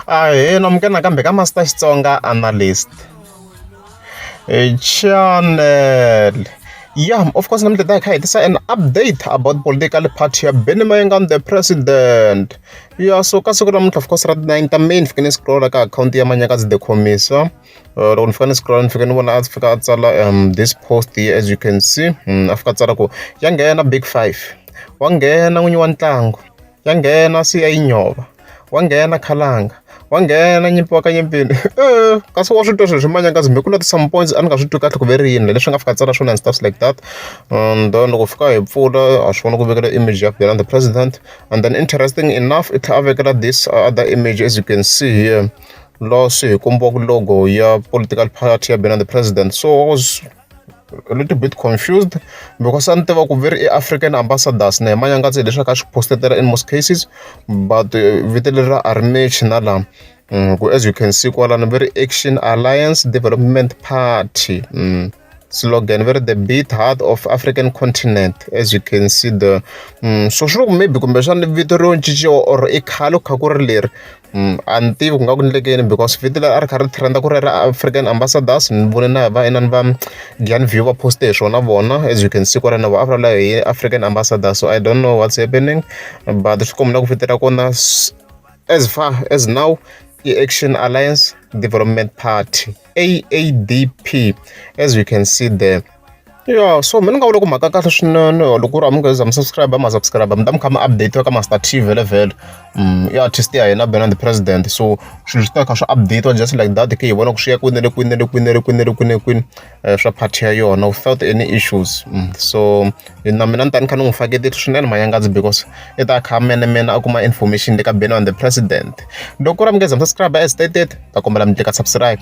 Ahee, namukela nakambe ka Master Xitsonga Analyst channel. Yeah, of course namuntlha hi ta hi kha hi tisa an update about political party ya Benny Mayengani the president. Yeah, so ka siku namuntlha of course ra ti-nine ta May ni fike ni scroll ka akhawunti ya Manyakazi the Commissar. Loko ni fika ni scroll ni fike ni vona a fika a tsala this post here as you can see. A fika a tsala ku ya nghena big five, wa nghena n'winyi wa ntlangu, ya nghena siya yinyova, wa nghena khalanga, wa nghena nyimpi wa ka nyimpini. Kasi wa swi twa swilo swi Manyangazi me ku na some points a ni nga swi twi kahle ku ve ri yini leswi nga fika tsala swona and stuff like that. And then loko fika hi pfula ha swi vona ku vekela image ya Benny the president, and then interesting enough i tlhela a vekela this other image as you can see here, laha swi hi kombiwaka logo ya political party ya Benny the president. So I was a little bit confused because a ni tiva ku ve ri i African Ambassadors na hi Manyangazi leswi a kha a swi postetela in most cases, but vito leri ra a ri match na laha. Ku as you can see kwalano ve ri Action Alliance Development Party. Slogan ve ri the beat heart of African continent as you can see the. So swi loko maybe kumbexana vito ro cinciwa or i khale ku kha ku ri leri. A ni tivi ku nga ku endlekeni because vito leri a ri kha ri trend ku ri ra African Ambassadors, ni vone na va inani va Giyani View va poste hi swona vona as you can see kwalano va vulavula hi African Ambassadors. So I don't know what's happening, but swi komba na ku vito ra kona as far as now i Action Alliance Development Party, AADP, as you can see there. Yeah, so mina ni nga vula ku mhaka kahle swinene loko ku ri a mi nga za mi subscribe, ma subscribe, mi ta mi kha mi update ka Master T vhele vhele. I artist ya hina Benny the president, so swilo swi ta kha swi update just like that, ke hi vona ku swi ya kwini na le kwini na le kwini na le kwini na le kwini na kwini swa party ya yona without any issues. So na mina ni ta ni kha ni n'wi faketeli swinene Manyangazi because i ta kha menemene a kuma information le ka Benny the president. Loko ku ri a mi nge za mi subscribe, as stated, ta kombela mi tlika subscribe.